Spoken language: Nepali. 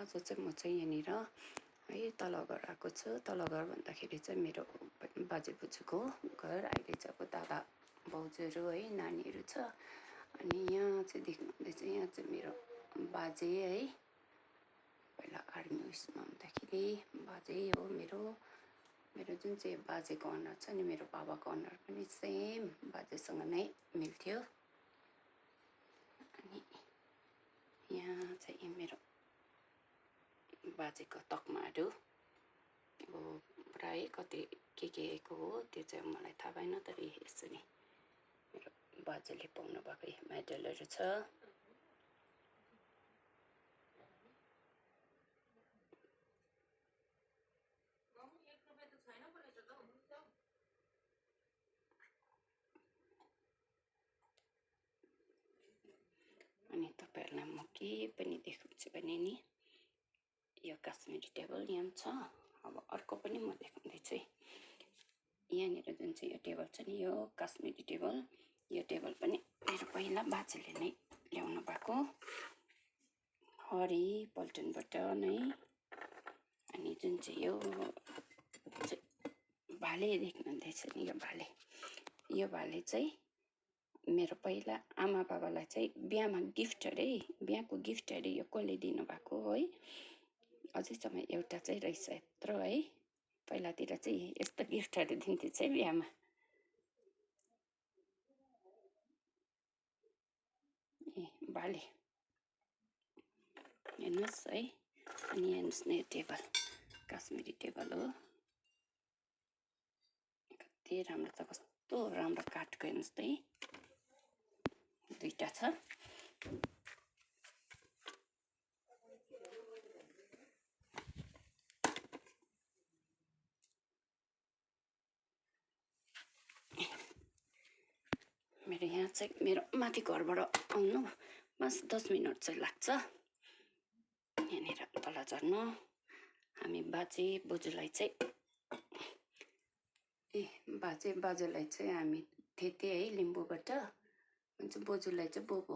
आज चाहिँ म चाहिँ यहाँनिर है तल घर आएको छु। तल घर भन्दाखेरि चाहिँ मेरो बाजे बोजूको घर। अहिले चाहिँ अब दादा भाउजूहरू है नानीहरू छ। अनि यहाँ चाहिँ देख्नुहुँदैछ, यहाँ चाहिँ मेरो बाजे है, पहिला आर्मी उयसमा हुँदाखेरि बाजे हो मेरो। मेरो जुन चाहिँ बाजेको अनुहार छ नि, मेरो बाबाको अनुहार पनि सेम बाजेसँग नै मिल्थ्यो। अनि यहाँ चाहिँ मेरो बाजेको तकमाहरू, अब प्राय कति के को हो त्यो चाहिँ मलाई थाहा भएन, तर यसरी मेरो बाजेले पाउनु भएको मेडलहरू छ। अनि तपाईँहरूलाई म के पनि देखाउँछु भने नि, यो काश्मिरी टेबल यहाँ छ। अब अर्को पनि म देखाउँदैछु। यहाँनिर जुन चाहिँ यो टेबल छ नि, यो काश्मिरी टेबल, यो टेबल पनि मेरो पहिला बाजेले नै ल्याउनु भएको, हरि पल्टनबाट नै। अनि जुन चाहिँ यो भाले देख्नुहुँदैछ नि, यो भाले चाहिँ मेरो पहिला आमा बाबालाई चाहिँ बिहामा गिफ्ट अरे, बिहाको गिफ्ट अरे। यो कसले दिनुभएको है, अझैसम्म एउटा चाहिँ रहेछ यत्रो है। पहिलातिर चाहिँ यस्तो गिफ्टहरू दिन्थेछ है बिहामा। ए भाले हेर्नुहोस् है। अनि हेर्नुहोस् न, यो टेबल काश्मिरी टेबल हो। कति राम्रो छ, कस्तो राम्रो काठको हेर्नुहोस् त है। दुईटा छ। मेरो यहाँ चाहिँ मेरो माथि घरबाट आउनु बस 10 मिनट चाहिँ लाग्छ। यहाँनिर तल झर्नु। हामी बाजे बोजूलाई चाहिँ हामी थेते है लिम्बूबाट, बोजूलाई चाहिँ बोबो।